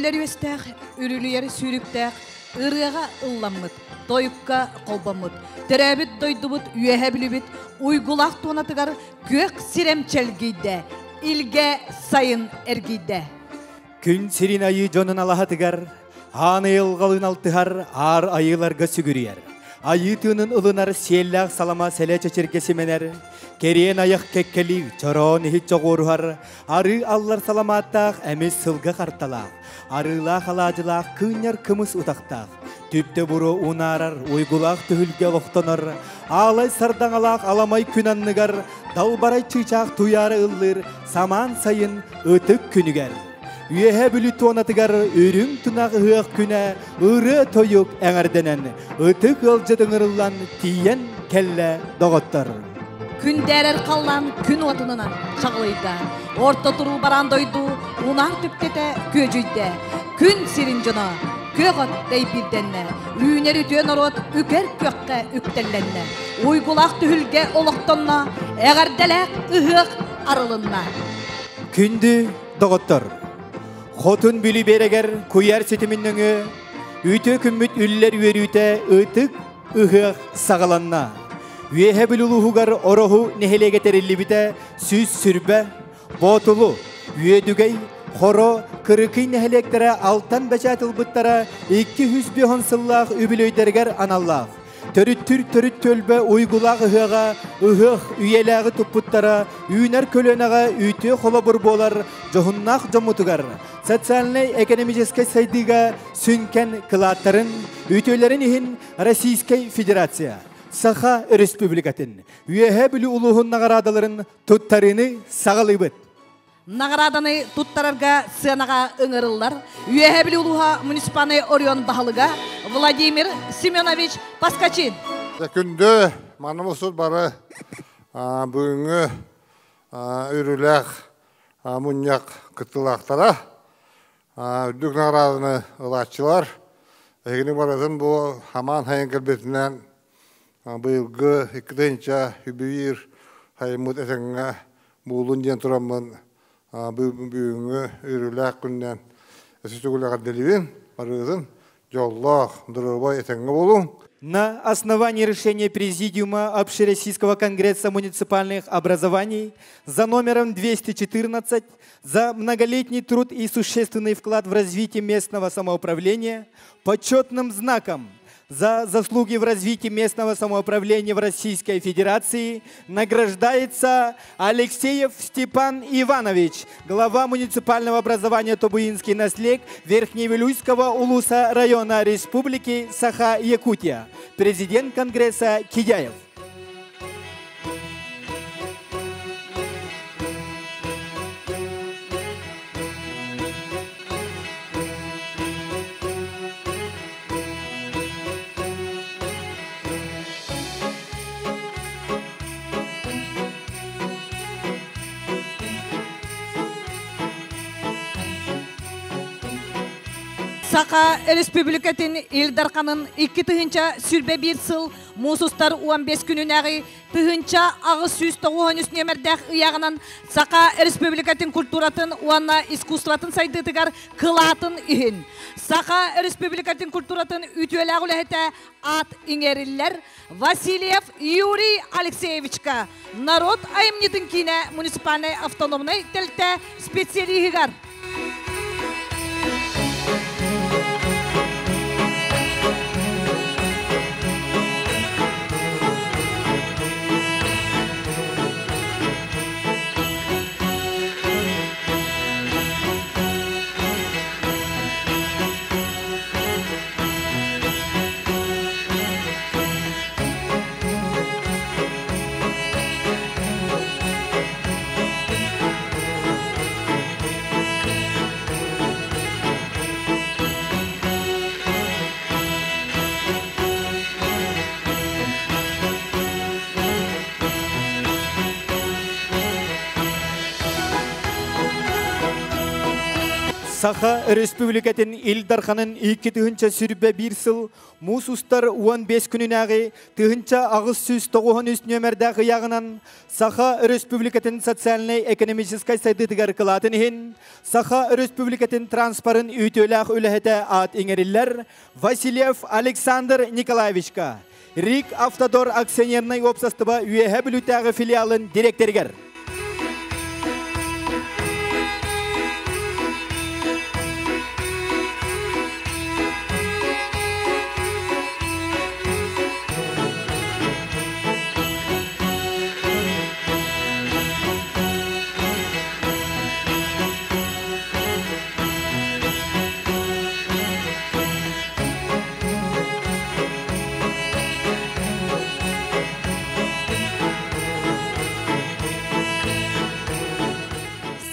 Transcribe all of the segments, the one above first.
Үллэр үөстээх, үрүлүйэр сүүрүктээх, ырыаҕа ылламмыт, тойукка холбоммут, төрөөбүт дойдубут үөһэ бүлүбүт уйгулаах туонатыгар күөх сирэм чэлгийдэ, илгэ сайын эргийдэ. Күн сирин айыы дьонун алаһатыгар, аан айылҕалыын алтыһар аар айыыларга сүгүрүйэр. Айыы тыынын ылынар сиэллээх салама сэлэ чэчиргэ симэнэр, кэриэн айах кэккэлиир, чороон иһит чоҕуоруһар, арыы аллар саламааттаах эмис сылга харталаах, арыылаах алаадьылаах кыынньар кымыс утахтаах, түптэ буруо унаарар, уйгулаах түһүлгэ олохтонор, аалай сардаҥалаах аламай күн анныгар, далбарай чыычаах туйаара ыллыыр самаан сайын ытык күнүгэр. Үөһэ Бүлүү туонатыгар үрүҥ тунах ыһыах күнэ ырыа-тойук эҥэрдэнэн, ытык ыалдьыт ыҥырыллан тиийэн кэллэ доҕоттор. Күндээрэр халлаан күн уотунунан чаҕылыйда. Орто туруу бараан дойду унаар түптэтэ күөдьүйдэ. Күн сирин дьоно күөх от дэйбиирдэннэ. Үүнэр үтүө норуот үкэр күөххэ үктэллэннэ. Уйгулаах түһүлгэ олохтонно, эҕэрдэлээх ыһыах арылынна. Күндү доҕоттор, Хотун Бүлүү биэрэгэр куйаар ситимин нөҥүө үтүө күммүт үллэр үөрүүтэ ытык ыһыах саҕаланна. Үөһэ Бүлүү улууһугар Ороһу нэһилиэгэ тэриллибитэ 120, Боотулу, Үөдүгэй, Хоро, Кырыкый нэһилиэктэрэ алтан бэчээт ылбыттара 205 сыллаах үбүлүөйдэригэр аналлаах. Төрүттүр төрүт түөлбэ уйгулаах ыһыаҕа ыһыах үйэлээҕи туппуттара үүнэр көлүөнэҕэ үтүө холобур буолар дьоһуннаах дьоммутугар социальнай-экономическай сайдыыга сүҥкэн кылааттарын, үтүөлэрин иһин Российскай Федерация, Саха Республикатын, Үөһээ Бүлүү улууһун наҕараадаларын туттарыыны саҕалыыбыт. Наҕарааданы туттарарга сыанаҕа ыҥырыллар Үөһээ Бүлүү улууһа муниципальнай оройуон баһылыга Владимир Семенович Паскачин. Күндү манна бары бүгүҥҥү үрүлээх мунньах кыттыылаахтара, үрдүк наҕарааданы ылааччылар, эһигини барытын бу хамаан хайан кэлбитинэн быйылгы 2 үбүйір хайыммыт этэҥҥэ буолун диэн тураммын бүгүҥҥү үрүлээх күннэн өссө эҕэрдэлиибин, барыгытын дьоллоох, доруобай этэҥҥэ буолуҥ. На основании решения Президиума Общероссийского конгресса муниципальных образований за номером 214 за многолетний труд и существенный вклад в развитие местного самоуправления почетным знаком за заслуги в развитии местного самоуправления в Российской Федерации награждается Алексеев Степан Иванович, глава муниципального образования Тобуинский наслег Верхневилюйского улуса района Республики Саха-Якутия, президент Конгресса Кидяев. Саха Республикатын Ил Дарханын 2021 сыл муус устар 15 күнүнээҕи 1893 нүөмэрдээх ыйааҕынан Саха Республикатын культуратын уонна искусствотын сайдыытыгар кылаатын иһин Саха Республикатын культуратын үтүөлээх үлэһитэ аат иҥэриллэр Васильев Юрий Алексеевичка, народ айымньытын киинэ муниципальнай автономнай тэрилтэ специалиһыгар. Саха Өрөспүүбүлүкэтин Ил Дарханын 2021 сыл муус устар 15 күнүнээҕи 1893 нүөмэрдээх ыйааҕынан Саха Өрөспүүбүлүкэтин социальнай-экономическай сайдыытыгар кылаатын иһин Саха Өрөспүүбүлүкэтин транспорын үтүөлээх үлэһитэ аат иҥэриллэр Васильев Александр Николаевичка, РИК Автодор акционернай уопсастыба Үөһэ Бүлүүтээҕи филиалын дириэктэригэр.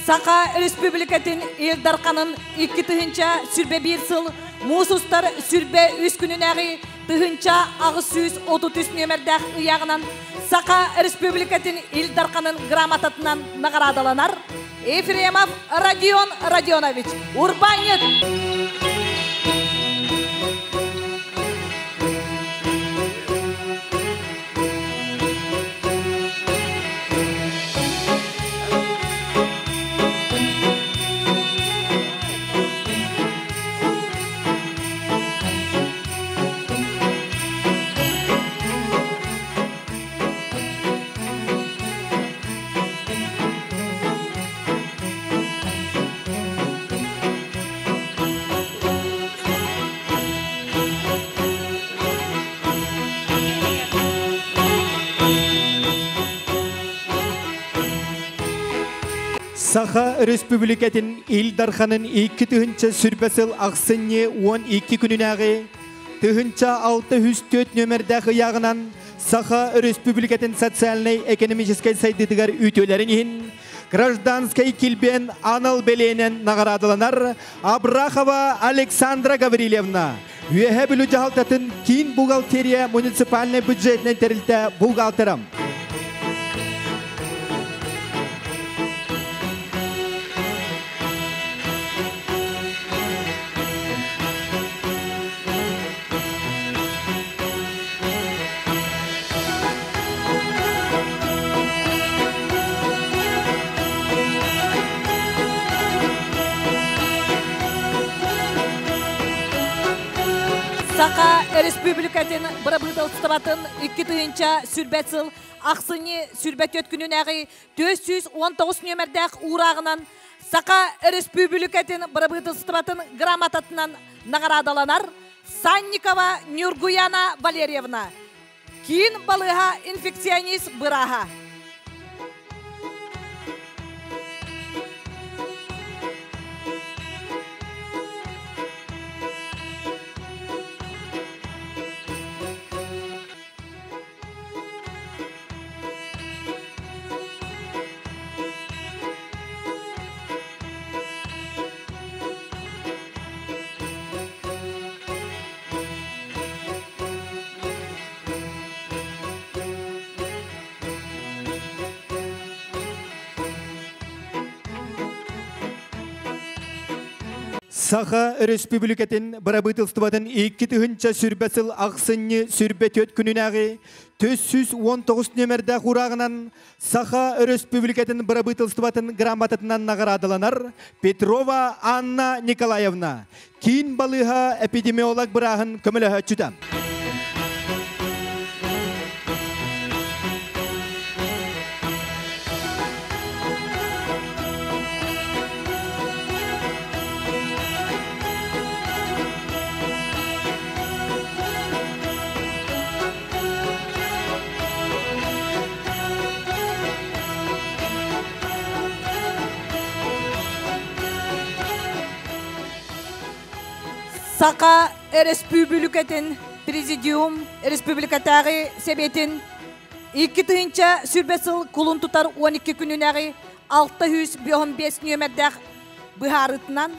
Саха Республикатын Ил Дарханын 2021 сыл муус устар сүрбэ үс күнүнээҕи 1833 нүөмэрдээх ыйааҕынан Саха Республикатын Ил Дарханын грамотатынан наҕараадаланар Ефремов Родион Родионович, урбаанньыт. Саха Өрөспүүбүлүкэтин Ил Дарханын 2000 сыл ахсынньы 12 күнүнээҕи 1604 нүөмэрдээх ыйааҕынан Саха Өрөспүүбүлүкэтин социальнай-экономическай сайдыытыгар үтүөлэрин иһин гражданскай килбиэн анал бэлиэнэн наҕараадаланар Абрахова Александра Гаврильевна, Үөһээ Бүлүү дьаһалтатын киин бухгалтерия муниципальнай бюджетнай тэрилтэ бухгалтера. Саха Республикатын бырабыыталыстыбатын 2000 сыл ахсынньы сүрбэ күнүнээҕи 419 нүөмэрдээх уурааҕынан Саха Өрөспүүбүлүкэтин бырабыыталыстыбатын грамотатынан наҕараадаланар Санникова Нюргуяна Валерьевна, киин балыыһа инфекционист бырааһа. Саха Өрөспүүбүлүкэтин бырабыыталыстыбатын 2000 сыл ахсынньы сүрбэ түөрт күнүнээҕи 419 нүөмэрдээх уурааҕынан Саха Өрөспүүбүлүкэтин бырабыыталыстыбатын грамотатынан наҕараадаланар Петрова Анна Николаевна, киин балыыһа эпидемиолог бырааһын көмөлөһөөччүтэ. Саха Өрөспүүбүлүкэтин Президиум Республикатааҕы Сэбиэтин 2000 сыл кулун тутар 12 күнүнээҕи 605 нүөмэрдээх быһаарыытынан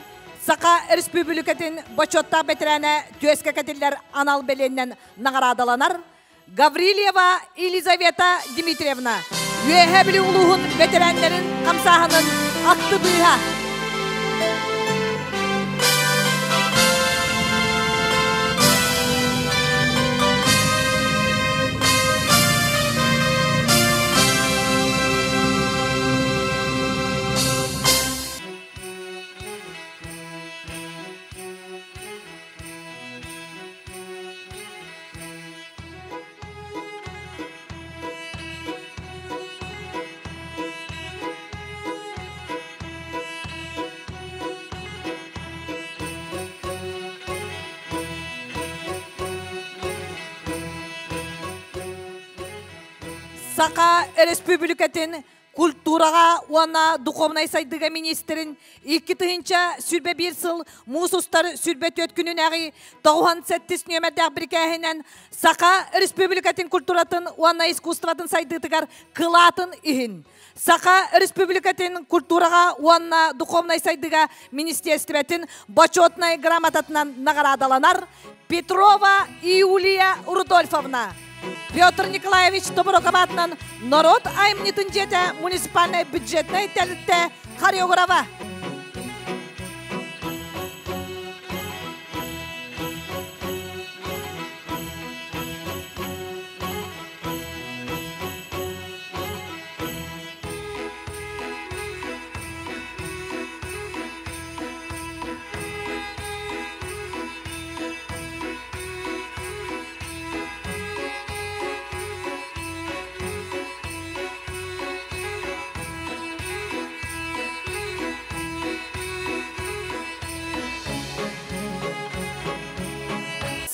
Саха Республикатын бочуоттаах бэтэрээнэ түөскэ кэтиллэр анал бэлиэннэн наҕараадаланар Гаврильева Елизавета Дмитриевна, Үөһээ Бүлүү улууһун бэтэрээннэрин хамсааһынын актыбыыһа. Саха Өрөспүүбүлүкэтин культураҕа уонна духовнай сайдыыга министрин 2021 сыл муус устар 24 күнүнээҕи 97 нүөмэрдээх бирикээһинэн Саха Өрөспүүбүлүкэтин культуратын уонна искусствотын сайдыытыгар кылаатын иһин Саха Өрөспүүбүлүкэтин культураҕа уонна духовнай сайдыыга министерствотын бочуотунай грамотатынан наҕараадаланар Петрова Иулия Рудольфовна. Петр Николаевич Тобуроков аатынан норуот айымньытын дьиэтэ муниципальнай бюджетнай тэрилтэ хореографа.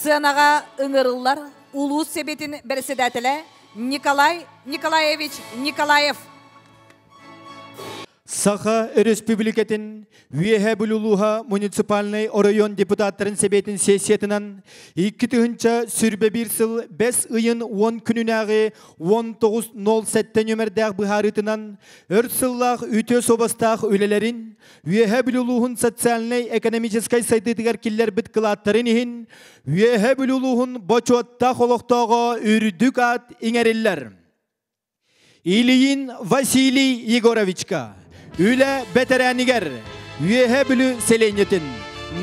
Сыанаҕа ыҥырыллар улуус сэбиэтин бэрэссэдээтэлэ Николай Николаевич Николаев. Саха Өрөспүүбүлүкэтин Үөһээ Бүлүү улууһа муниципальнай оройуон депутаттарын сэбиэтин сессиятынан 2021 сыл бэс ыйын 10 күнүнээҕи 19.07 нүөмэрдээх быһаарыытынан өр сыллаах үтүө суобастаах үлэлэрин Үөһээ Бүлүү улууһун социальнай-экономическай сайдыытыгар киллэрбит кылааттарын иһин Үөһээ Бүлүү улууһун бочуоттаах олохтооҕо үрдүк аат иҥэриллэр. Ильин Василий Егоровичка, үлэ бэтэрээнигэр, Үөһээ Бүлүү сэлиэнньэтин,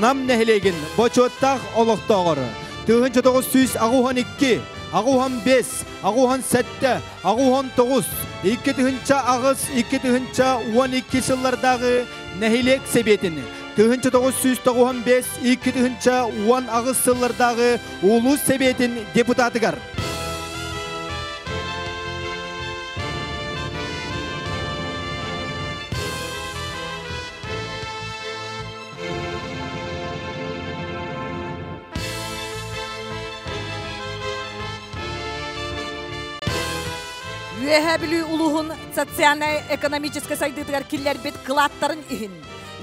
Нам нэһилиэгин бочуоттаах олохтооҕор 1982, 85, 87, 89, 2008, 2012 сыллардааҕы нэһилиэк сэбиэтин 1995, 2018 сыллардааҕы улуус сэбиэтин депутатыгар. Үөһээ Бүлүү улууһун социальнай-экономическай сайдыытыгар киллэрбит кылааттарын иһин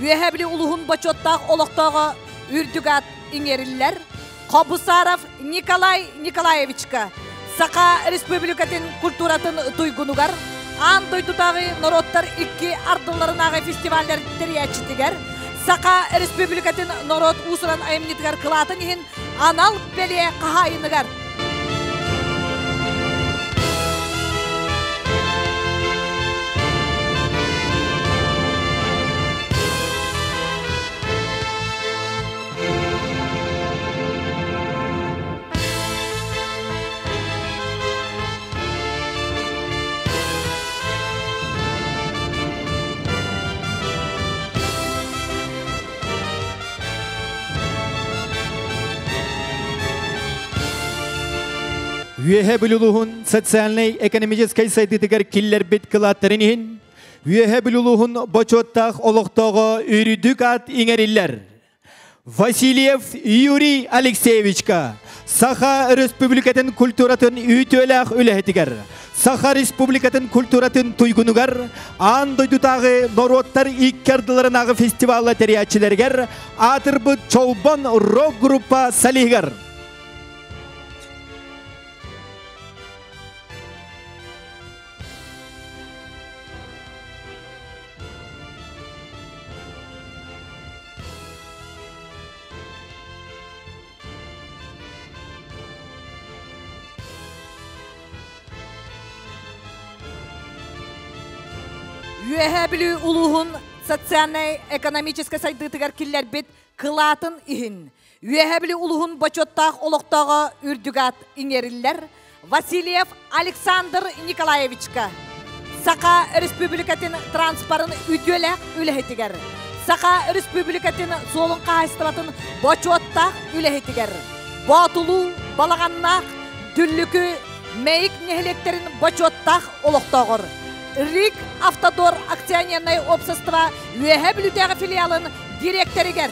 Үөһээ Бүлүү улууһун бочуоттаах олохтооҕо үрдүк аат иҥэриллэр Хобусаров Николай Николаевичка Саха Республикатын культуратын туйгунугар аан дойдутааҕы норуоттар икки ардыларынааҕы фестиваллар тэрийээччитигэр Саха Республикатын норуот уус-уран айымньытыгар кылаатын иһин анал бэлиэ хаһаайыныгар. Үөһэ Бүлүү улууһун социальнай-экономическай сайдыытыгар киллэрбит кылааттарын иһин Үөһэ Бүлүү улууһун бочуоттаах олохтооҕо үрдүк аат иҥэриллэр. Васильев Юрий Алексеевичка Саха Республикатын культуратын үтүөлээх үлэһитигэр, Саха Республикатын культуратын туйгунугар, аан дойдутааҕы норуоттар икки ардыларынааҕы фестивалла тэрийээччилэригэр аатырбыт Чолбон рок-группа солиһыгар. Үөһээ Бүлүү улууһун социальнай-экономическай сайдыытыгар киллэрбит кылаатын иһин Үөһээ Бүлүү улууһун бочуоттаах олохтооҕо үрдүк аат иҥэриллэр Васильев Александр Николаевичка, Саха Республикатын транспорын үтүөлээх үлэһитигэр, Саха Республикатын суолун хаһаайыстыбатын бочуоттаах үлэһитигэр, Боотулуу, Балаҕаннаах, Дүллүкү, Мэйик нэһилиэктэрин бочуоттаах олохтооҕор, РИК Автодор акционернай общество Үөһээ Бүлүүтээҕи филиалын дириэктэригэр.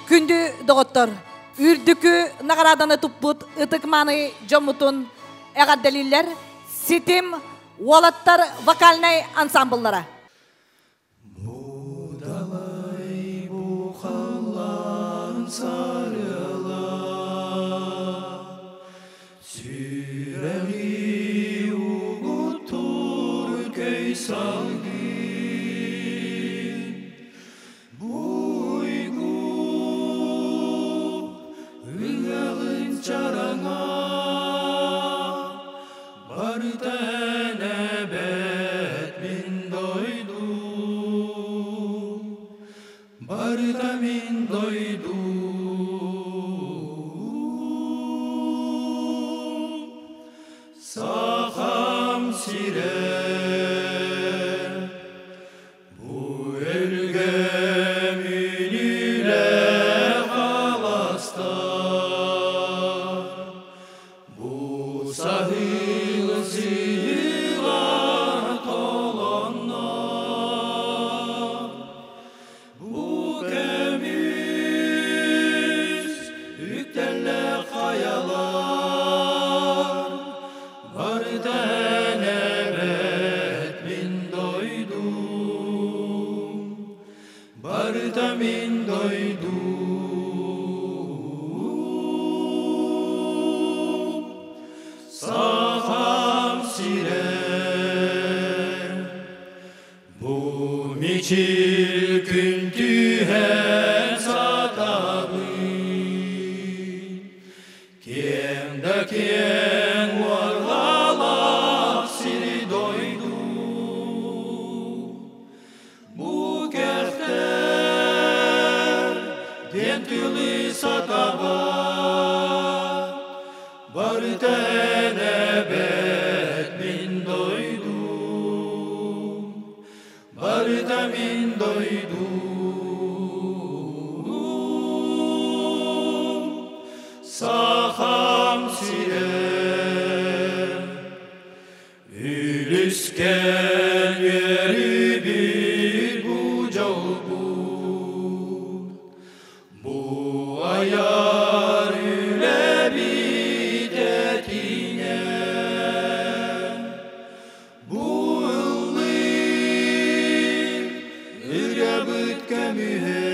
Күндү доҕоттор, үрдүкү наҕарааданы туппут ытык-мааны дьоммутун эҕэрдэлииллэр Ситим уолаттар вокальнай ансамбллара. Будалай бу халлаан сарыала, Сүрэҕи угуттуур көй салгын. Буйгу ыһыаҕын чараҥа, Барыта эн эбэт мин дойдум, Барыта мин дойдум. Сахам сирэ. Бу өлгөм үүнүүлээх аластар, Бу саһыл сыһыылар толоннор, Бу көмүс үктэллээх хайалар, Барыта эн эбэт мин дойдум, барыта мин дойдум. Сахам сирэ. Бу мичил күн түһэн сатабын, Киэҥ да киэҥ уорҕалаах сири дойду. Бу кэхтэр диэн тылы сатаба, Барыта эн эбэт мин дойдум, Барыта мин дойдум. Сахам сирэ. Үлүскэн үөрүүбүт бу дьолбут, Бу айар үлэбит этинэ. Бу ыллыыр ырыабыт көмүһэ,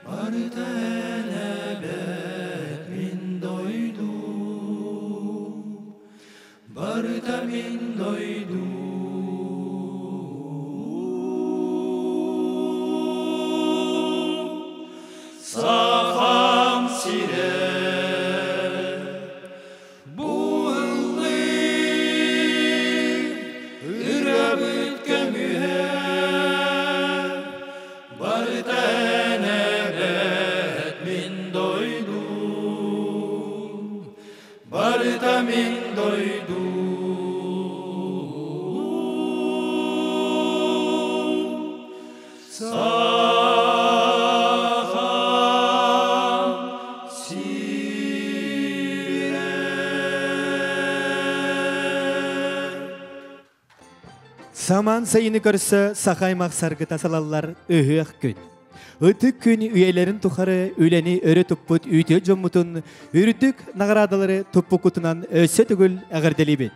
Барыта эн эбэт мин дойдум, Барыта мин дойдум. Сахам сирэ. Бу ыллыыр ырыабыт көмүһэ, Барыта эн эбэт мин дойдум, Барыта мин дойдум. Сахам сирэ. Самаан сайыны көрсө саха аймах саргыта салаллар ыһыах күн. Ытык күн үйэлэрин тухары үлэни өрө туппут үтүө дьоммутун үрдүк наҕараадалары туппуккутунан өссө төгүл эҕэрдэлиибит.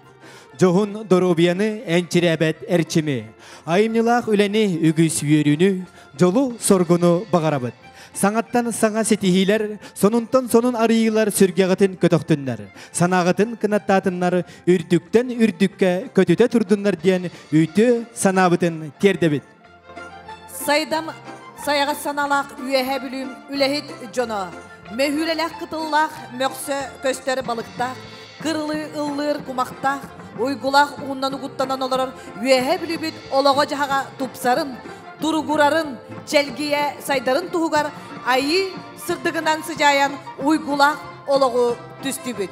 Дьоһун доруобуйаны энчирээбэт эрчими, айымньылаах үлэни үгүс үөрүүнү, дьолу-соргуну баҕарабыт. Саҥаттан саҥа ситиһиилэр, сонунтан сонун арыйыылар сүргэҕитин көтөхтүннэр, санааҕытын кынаттаатыннар, үрдүктэн үрдүккэ көтүтэ турдуннар диэн үтүө санаабытын тиэрдэбит. Сайдам сайаҕас санаалаах Үөһээ Бүлүүм үлэһит дьоно, мөһүүрэлээх кытыллаах, мөхсө көстөр балыктаах, кырылыы ыллыыр кумахтаах, уйгулаах ууннан угуттанан олорор Үөһээ Бүлүүбүт олоҕо-дьаһаҕа тупсарын, туругурарын, чэлгийэ сайдарын туһугар айыы сырдыгынан сыдьаайан уйгулаах олоҕу түстүүбүт.